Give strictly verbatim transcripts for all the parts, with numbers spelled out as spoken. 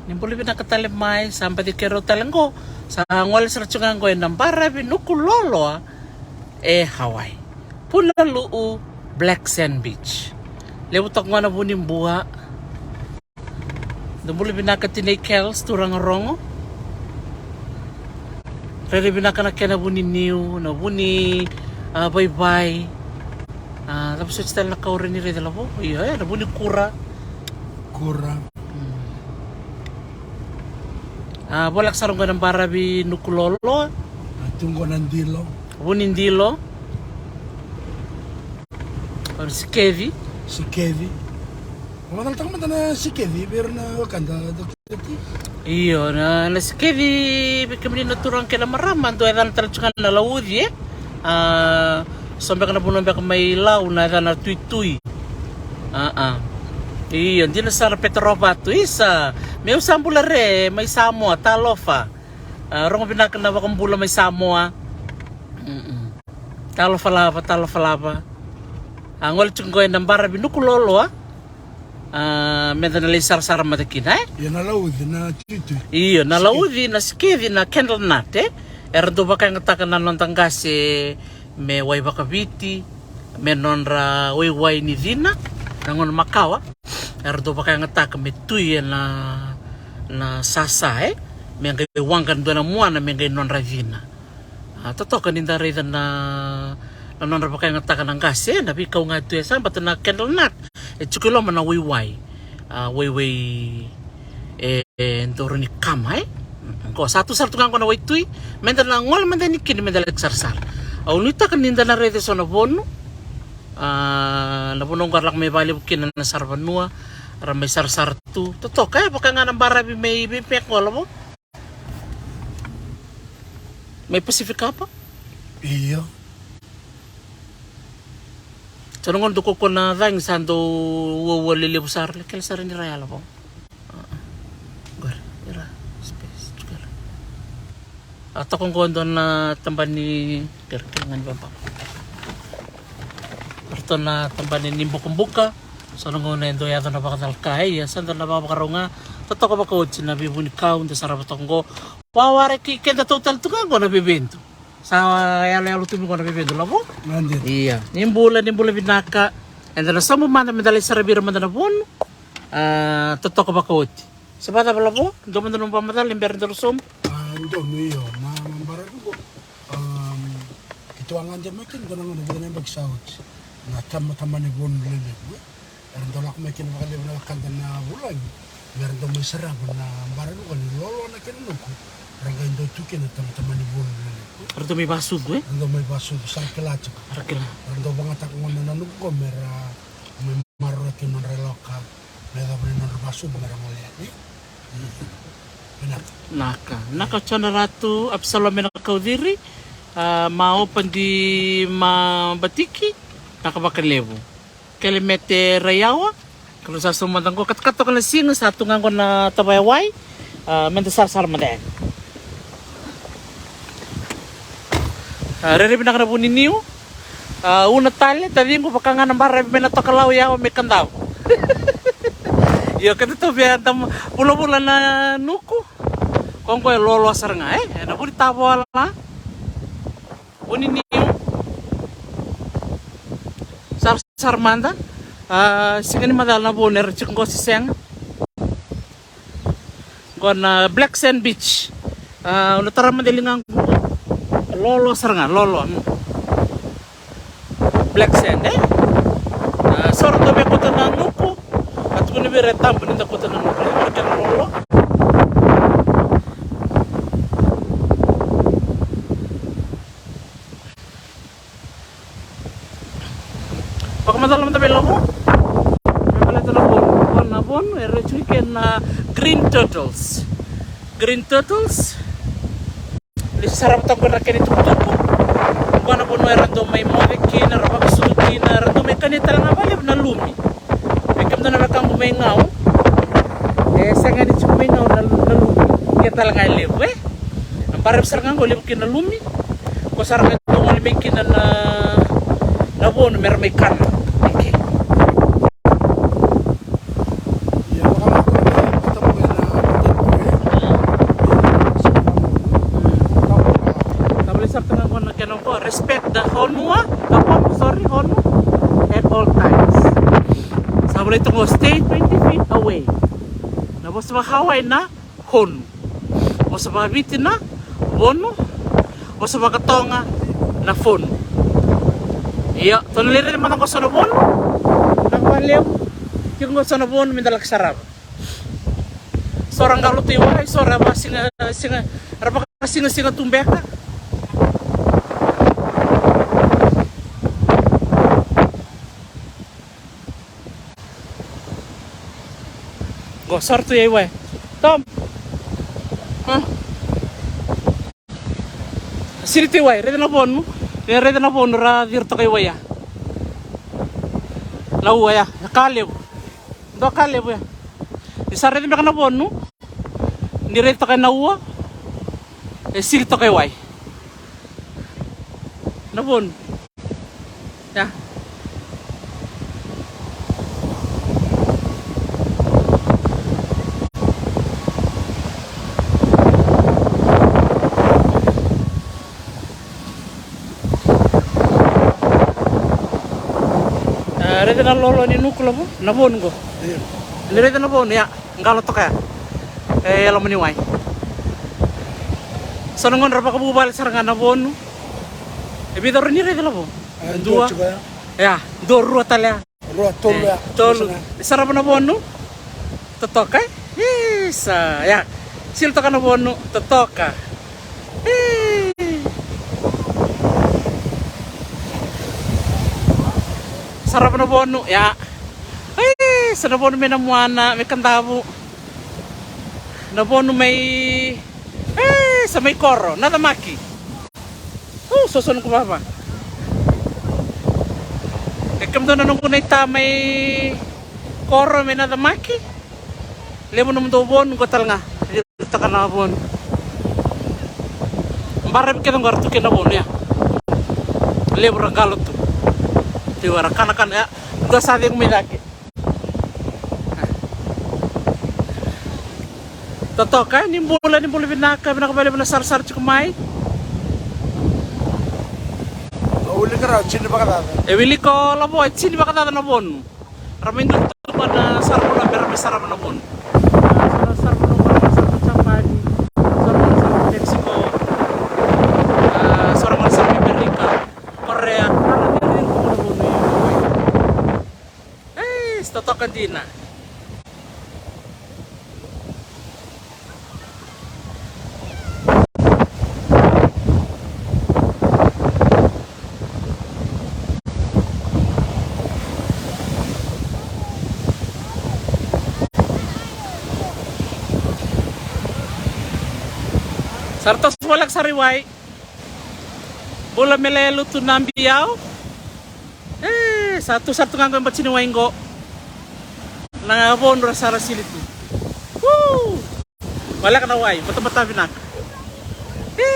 Ni bula vinaka tale mai, sa baci keirau tale qo. Sa gole sara tu ga qo ena baravi Nukuloa e Hawaii. Punaluu, Black Sand Beach. Levu toka qo na vu ni bua. Da bula vinaka tinai Kels, turaga rogo. Rairai vinaka na kena vu ni niu, na vu ni, a, vaivai. A, cava soti tale na ka o rai ni raica, Lavo? Io, e, na vu ni kura. Kura. A, voleka sara qo ena baravi Nukuloa. A, tu qo na dilo. Vu ni dilo. O na sikeci. Sikeci. Vakamacalataka mada na sikeci vei ira na wekada, Doctor T. Io, na, na sikeci vei kemuni na turaga kei na marama, dua e yacana tale tu ga na lauci, e? A, so beka na vanua beka mai Lau na yacana tuitui. A, a. Io, dina sara Peterovatu, isa. Meu sa bula re mai Samoa, talofa. A, rogo vinaka na vakabula mai Samoa. Mm-mm. Talofa lava, talofa lava. A, gole tiko qo ena baravi Nukuloa. A, meda na lai sarasara mada kina, e? Io, na lauci, na tuitui. Io, na lauci, na sikeci, na candle nut, e? Era dau vakayagataka na noda qase me wai vakaviti, me nodra waiwai ni cina, na gauna makawa. Era dau vakayagataka me tui ena, na sasa, e? Me qai waqa dua na muana, me qai nodra cina. A, totoka ni da raica na, na nodra vakayagataka na qase, e, na veikau ga tu e sa bata na candle nut. E tiko i loma na waiwai. A, waiwai, e, e doro ni kama, e. Qo sa tu sara tu ga qo na waitui. Meda na gole mada yani kina meda laki sarasara. Au nuitaka ni da na raica eso na vonu. A, na vanua qo ra lako mai vakalevu kina na saravanua. Ra mai sarasara tu. Totoka, e, vaka ga na baravi mai Vipeko, Lavo. Mai Pacific apa? Io. Sa na gauna dau kaukaua na cagi sa dau uaua lelevu sara, le kele sara ni ra yala vau. Qori, ira, space, tukela. A toka qo dua na tabana ni, kere, kere ga ni vabau. Ratou na tabana ni bukabuka. So na gauna e dau yaco na vakacalaka, e, ia sa dau na vakavakarau ga. Totoka vakaoti na veivunikau, da sarava toka qo. Wawaraki keda tau tale tu ga qo na vevedu. Sa yaloyalo tu mai qo na vevedu, Lavo? Ia, ni bula, ni bula vinaka. Eda na sobu mada meda lai saravi ira mada na vonu. A, totoka vakaoti. Se vakacava, Lavo? Dua mada nomu vakamacala ni bera ni da sobu. A, donu, io, na, na baravi qo. Am, keitou a gade mai kina dua na gauna, vica na yabaki sa oti. Na tama, tamani vonu lelevu, e. Era dau lako mai kina vakalevu na wekada na vulagi. Me ra dau mai sarava na baravi qo ni loaloa na kena nuku. Ra qai dau tu kina tama, tamani vonu lelevu. Ra dau mai vasucu, e? Ra dau mai vasucu, sa kila tiko. Ra kila. Ra dau vagataka gona na nuku qo me ra mai maroroi kina nodra yaloka. Me yacova ni nodra vasucu me ra gole yani. Vinaka. Naka. Naka Jona Ratu, Apisalome Nakauciri, a, Maopa di Mabatiki, naka vakalevu. Kelemete Raiyawa, kalou sa sobu mada qo, katakata toka na siga, sa tu ga qo na tavaya wai, a, meda sarasara mada yani. A, rairai vinaka na vu ni niu. A, una tale, taciqu, vaka ga na baravi mai na tokalau yawa mai Kadavu. Io, keda tou via da vulavula na nuku. Ko qo e loaloa sara ga, e? E na vu ni tavola. Vu ni niu. Sarasara mada. A, siga ni macala na vonu era tiko qo se sega. Qo na Black Sand Beach. A, au na tara mada e ligaqu qo. Loaloa sara ga, loaloa. Mm. Black Sand, e? A, so ra dau via kauta na nuku. A tukuni vei ira e tabu ni da kauta na nuku. Levu na kena loaloa. Vakamacala mada vei Lavo. Me baleta na vonu. Vonu, na vonu, era tiko kina na green turtles. Green turtles. Ni sarava toka na kena itukutuku. Qo na vanua era dau mai moce kina, ra vakasucu kina, ra dau mai kania tale ga vakalevu na lumi. Vei kemudou na wekaqu mai Gau. E sega ni tiko mai Gau na, na lumi. Ke tale ga e levu, e? Na baravi sara ga qo levu kina na lumi. Ko sara ga dau gole mai kina na, na vonu me ra mai kana. Eke. Ia, vakamau, vakamau, vakamau, respect the honua, the honu, sorry, honu at all times. Sa volai toka qo, stay twenty feet away. Na vosa vaka-Hawaii na honu. Vosa vaka-Viti na vonu. Vosa vaka-Toga na fonu. Io, tou na lai raica mada qo so na vonu. Na valevu. Kila qo so na vonu me da laki sarava. So ra qalo tu i wai, so ra vakasiga, siga, ra vakasigasiga tu beka. Qo, so ra tu i wai. Tom. Sili tu i wai, raica na vonu. E raica na vonu ra ciri toka i wai ya. Na ua ya, e ka levu. Dua ka levu ya. Ni sa raica beka na vonu. Ni raica toka na ua. E sili toka i wai. Na vonu. Ya. A, raica na lolo ni nuku lavo, na vonu qo. Io. Ni raica na vonu, ya, qalo toka ya. E, e loma ni wai. So na gauna ra vakavuvale sara ga na vonu. E vica o ni raica lavo? A, dua. Dua tiko ya. Ya, dua, rua tale ya. Rua, tolu ya. E, tolu. Ni sarava na vonu. Totoka, e? Isa, ya. Sili toka na vonu, totoka. E. Sarava na vonu, ya. E, sa na vonu mai na muana, mai Kadavu. Na vonu mai, e, sa mai koro, na camaki. U, soso noqu vava. E kemudou na noqu naita mai koro me na camaki. Levu nomudou vonu qo tale ga. Taka na vonu. Baravi kece qo ra tu kei na vonu ya. Levu ra qalo tu. Tiko ra kanakana ya. Dua sa cegu mai cake. Totoka, ni bula, ni bula vinaka, vinaka vakalevu na sarasara tiko mai. O wilika rawa, tini vakacaca. E wilika o lavo, e tini vakacaca na vonu. Ra mai dua tu qo na sara vonu, bera mai sarava na vonu. A, sara, sara vonu, sara vonu Japani, sara vonu, sara vonu Mexico. A, sara vonu, sara vonu Amerika, Korea. Sara vonu, sara vonu. Ei, sa totoka dina. Sa ra toso voleka sara i wai. Bula me lelutu na biau. E, sa tu sara tu ga qo e bati ni wai qo. Na vonu ra sa ra sili tu. Woo! Voleka na wai, batabata vinaka. E,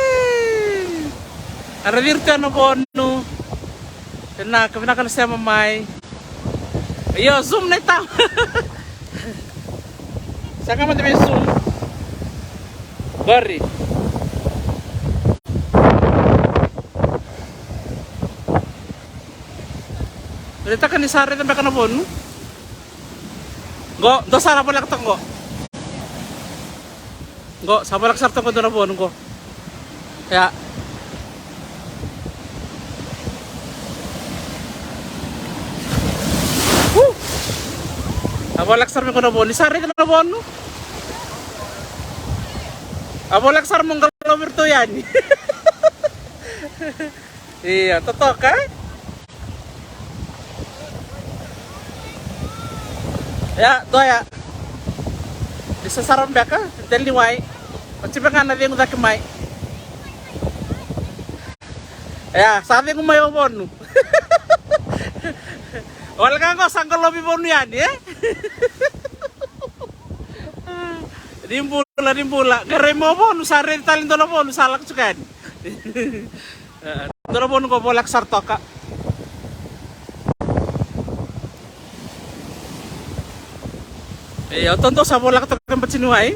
era ciri tu na vonu. Vinaka, vinaka na sema mai. Io, zoom na itau. Saka mada me zoom. Bari. Raica ka ni sa raica beka na vonu. Qo, dua sa ra voleka toka qo. Qo, sa voleka sara toka qo dua na vonu qo. Ya. Uh. A voleka sara me qo na vonu. Ni sa raica na vonu. A voleka sara mo qalovi iratou yani. Ia, totoka, e? Ia, dua ya. Ni sa sara beka, dela ni wai. Oti beka ga na cegu cake mai. Ia, sa cegu mai o vonu. Wale ga qo sa qalovi vonu yani, e? Ni bula, ni bula. Qai rai mai o vonu, sa raici tale dua na vonu, sa lako tiko yani. E, dua na vonu qo voleka sara toka. E, o tou dau sa voleka toka e bati ni wai.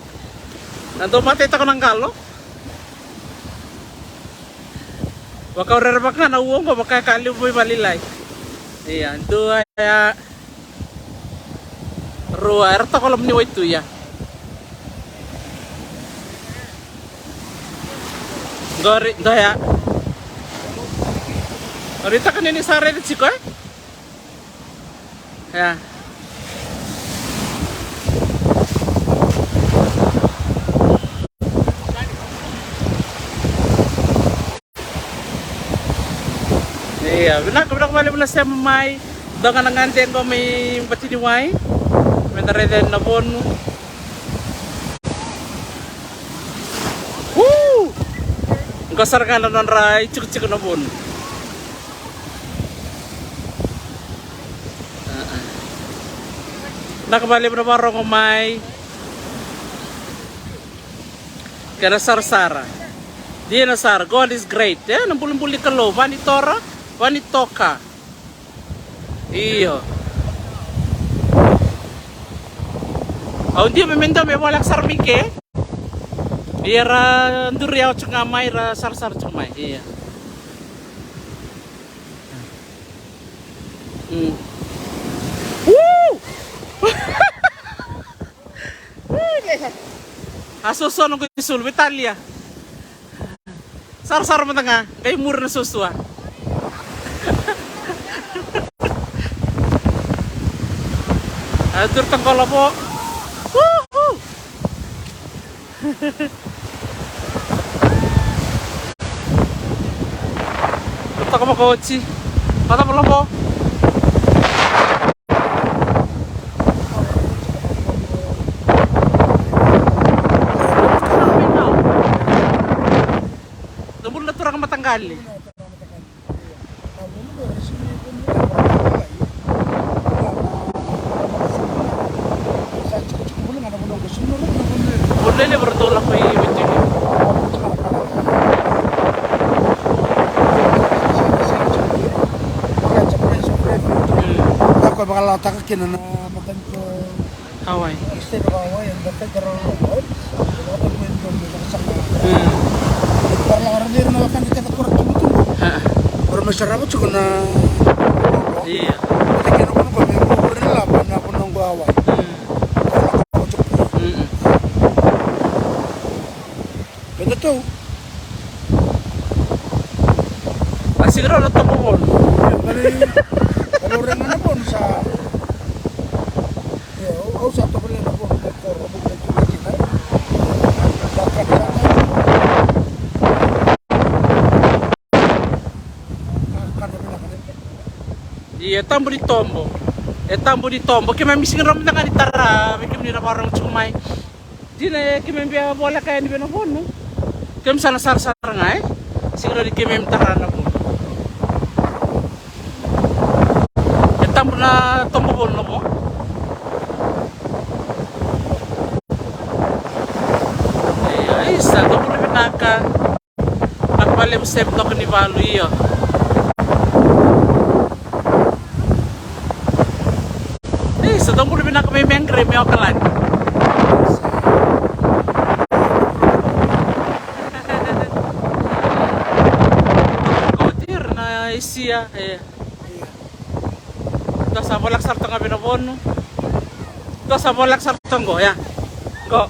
Na dau matai toka na qalo. Vakaurerevaka ga na ua oqo, vaka e ka levu mai valilai. Ia, dua ya. Rua, era toka loma ni waitui ya. Qori, dua ya. Qori, taka ni ni sa raica tiko, e? Ya. Ia, vinaka, vinaka vakalevu na sema mai. Dua ga na gade qo mai Batiniwai. Meda raica yani na vonu. Woo! Qo sara ga na nodra itikotiko na vonu. Vinaka vakalevu na vakarogo mai. Kena sarasara. Dina sara, God is great. E, na bulibuli Kalou, vanitora, vanitoka. Io. Au dia me meda me voleka sara mai ke. Ia ra duri au tiko ga mai, ra sarasara tiko mai. Ia. Mm. Woo! A soso noqu isulu, veitalia. Sarasara mada ga, qai muri na suasua. A duri taqola vo. Woo! Toka vakaoti. Vata valovo. Dobula na turaga mataqali. Volele varatou lako i Viti. Ko vakalalataka kina na matanitu Hawaii. State of Hawaii and the federal government. Mm. Ia. Mm. Vei iratou. A sega ni rau na tobo vonu. Ia, baleta ni rau raica na vonu sa. Ia, au, au sa tovolea na vonu, na koro, au vou na tu na kina. Sa kana sa. Sa kana vinaka. Ia, e tabu ni tobo. E tabu ni tobo. Keimami sega ni rau mada ga ni tara, vei kemuni na vakarorogo tiko mai. Dina e keimami via voleka yani vei na vonu. Keimami sa na sarasara ga, e? Sega ni keimami tara na vonu. E tabu na tobo vonu na vo. E, ai, sa tobo na vinaka. Vinaka vakalevu Sep Tokanivalu, io. Ei, sa dau bula vinaka mai Mangere, mai Okaladi. Ko tira na isia, e. Dua sa voleka sara toka vei na vonu. Dua sa voleka sara toka qo, ya. Qo.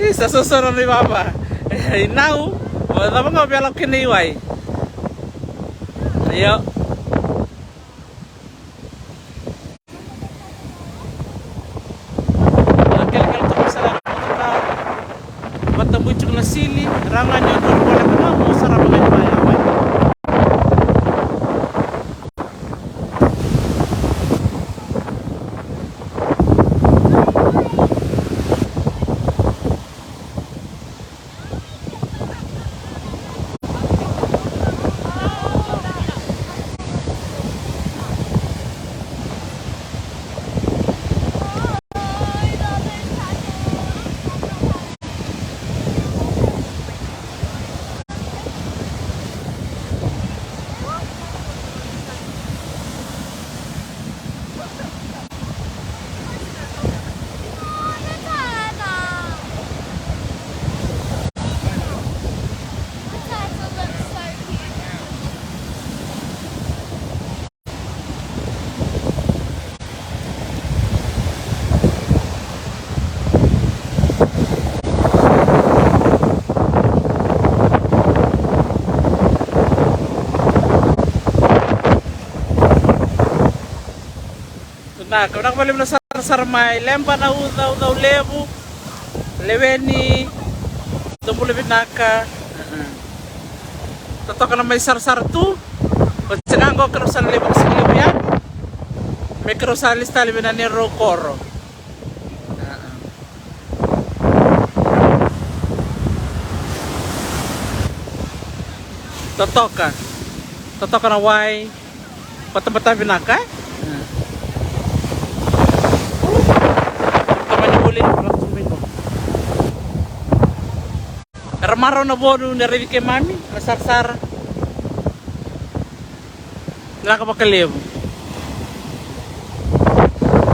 Isa, sosono ni vava. Inau, o cava ga o via lako kina i wai. Io. Kelekele toka sara na motoka. Vakatabui tiko na sili, rawa ga ni o dua na voleka na mo sarava ga ni vaya mai. Vinaka, vinaka vakalevu na sarasara mai. Leba na uca, uca levu. Leweni. Dou bula vinaka. Totoka na mai sarasara tu. Oti ga qo keirau sa na levu ka sega levu yani. Me keirau sa lesu tale vei na neirau koro. Totoka. Totoka na wai. Batabata vinaka, e? Tamani voli, era marau na vonu, na raici keimami na sarasara. Vinaka vakalevu.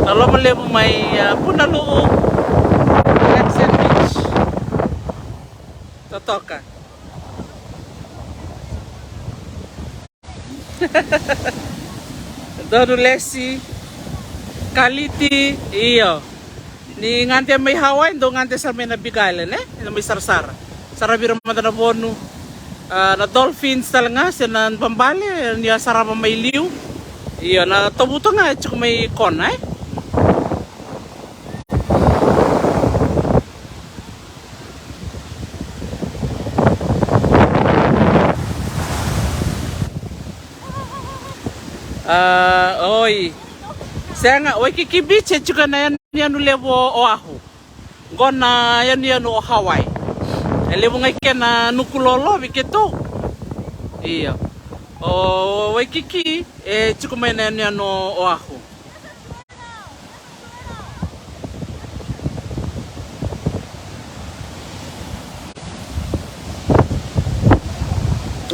Na loma levu mai, a, Punaluu, Black Sand Beach. Totoka. Donu lesi. Kaliti, io. Ni gade mai Hawaii, dou gade sara mai na Big Island, e? Ena mai sarasara. Saravi ira mada na vonu. A, na dolphins tale ga, se na babale, ni a sarava mai liu. Io, na tovuto ga e tiko mai kona, e? A, oi. Sega, Waikiki Beach e tiko ena yanuyanu levu o Oahu. Qo na yanuyanu o Hawaii. E levu ga i kena nuku lolo vei keitou. Io. O Waikiki e tiko mai na yanuyanu o Oahu.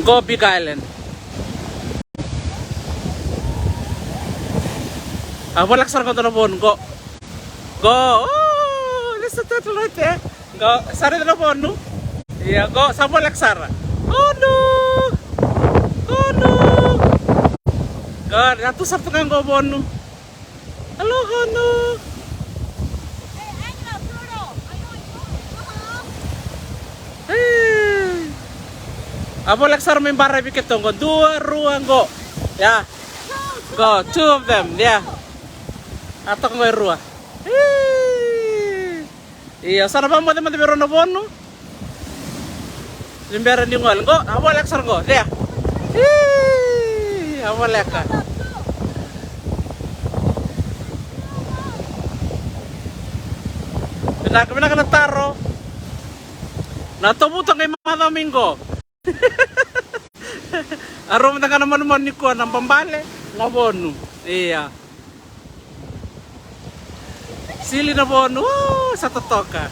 Qo Big Island. A voleka sara qo dua na vonu qo. Qo, oh, there's a turtle right there. Qo, sa raica na vonu. Ia, qo, sa voleka sara. Vonu. Vonu. Qo, na tu sara tu ga qo vonu. Aloha, no. Hey. A voleka sara mai baravi keitou qo. Dua, rua, qo. Ia. Qo, two of them, ia. A toka qo e rua. Hey. Ia, sa na vakamoce mada vei rau na vonu. Ni bera ni gole. Qo, a voleka sara qo. Lea. Ii, a voleka. Vinaka, vinaka na taro. Na tovuto qai macawa mai qo. A rau mada ga na manumanu nikua na babale, na vonu. Ia. Sili na vonu, o, sa totoka.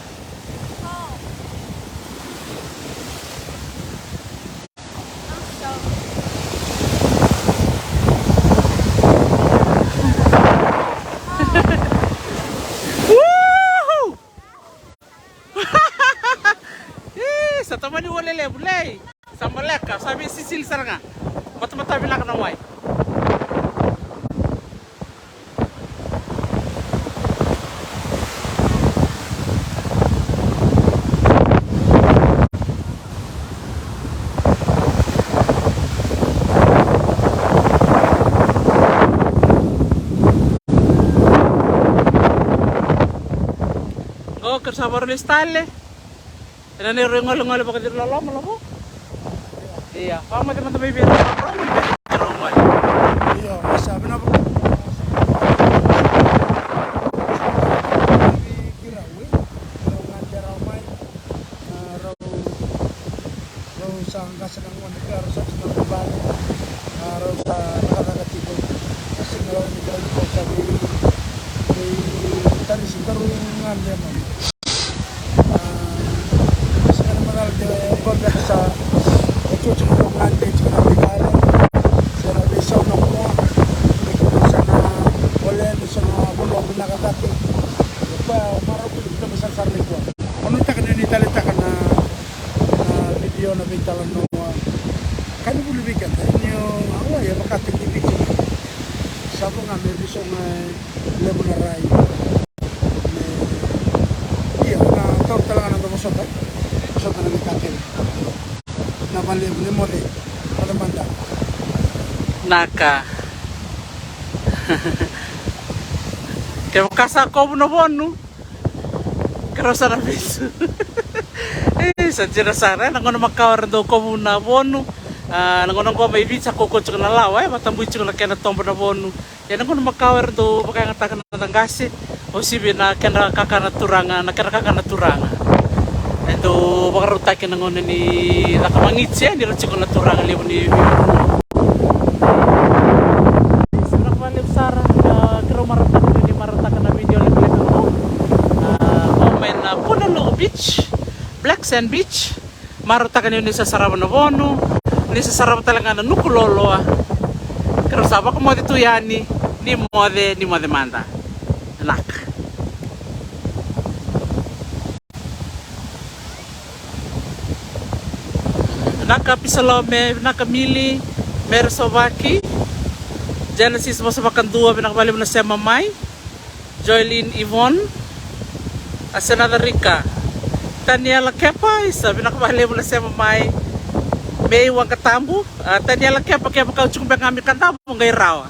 Woohoo! Ih, sa tamani ua lelevu, lei. Sa maleka, sa veisisili sara ga. Matamata vinaka na wai. Qo, keirau sa vakarau lesu tale. Ena neirau igolegole vakaciri loloma lavo. Ia, vakamoce mada mai vei rau. Ia, sa vinaka. Rau sa qase na gone, rau sa tiko na vale. A, rau sa cakacaka tiko. Sa sega ni rau ni rau sa vei, vei tarisi, taru gade mai. A, sega ni macala de qo beka sa, e tiko tiko na gade tiko na vale. Sa na veisau na mua. Sa na ole, sa na volo vinaka cake. Koya marau kina, kina me sarasara nikua. Au nuitaka ni ni taleitaka na, na vidio, na veitalanoa. Ka ni vuli vei keda, ni o, au a, e vakataki Viti. Sa vo ga me viso ga e levu na rai. Me, ia, na taura tale ga na dovosota, vosota na veika kece. Na valevu ni moce, moce mada. Naka. Kevaka sa kovu na vonu, keirau sa na vesu. E, sa dina sara, e, na gauna makawa era dau kovu na vonu. A, na gauna qo mai Viti sa kaukaua tiko na lawa, e, vakatabui tiko na kena toba na vonu. Ia na gauna makawa era dau vakayagataka na noda qase, o sivi na kena kakana turaga, na kena kakana turaga. E dau vakarautaki na gauna ni caka magiti, e, ni ra tiko na turaga levu ni Viti. Sa vinaka vakalevu sara, a, keirau marautaka ni marautaka na video lekaleka qo. A, qo mai na Punaluu Beach, Black Sand Beach. Marautaka ni o ni sa sarava na vonu, ni sa sarava tale ga na Nukuloaloa. Keirau sa vakamoce tu yani, ni moce, ni moce mada. Vinaka. Vinaka Pisalome, vinaka Mili, Mere Sovaki, Genesis Vosa Vakadua, vinaka vakalevu na sema mai. Joylin Ivon, a, Senatha Rika, Taniela Kepa, isa, vinaka vakalevu na sema mai. Mei Waqatabu, a, Taniela Kepa, kevaka o tiko beka ga mai Kadavu, qai rawa.